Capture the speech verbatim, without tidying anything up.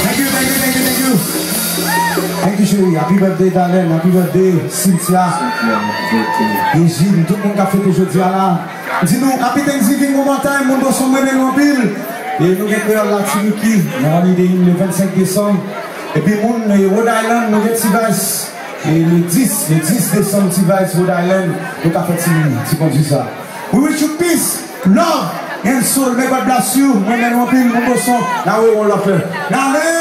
Thank you, thank you, thank you, thank you. Thank you, cheri. Happy birthday, Dalen. Happy birthday, Cynthia. Egide, tout moun k ap fete jodi a la. Di nou, Happy Thanksgiving, Bon Batay, moun Boston, mwen renmen nou anpil. E nou gen Kreyòl la, Ti Ricky, nan holiday le vennsenk desanm. Epi moun, e, Rhode Island, nou gen T-Vice. E le dis, le dis desanm, T-Vice, Rhode Island, nou ka fè ti, ti kondwi sa. We wish you peace, love, and soul. May God bless you. Mwen renmen nou anpil, moun Boston. N a wè yon lòt lè. N ale!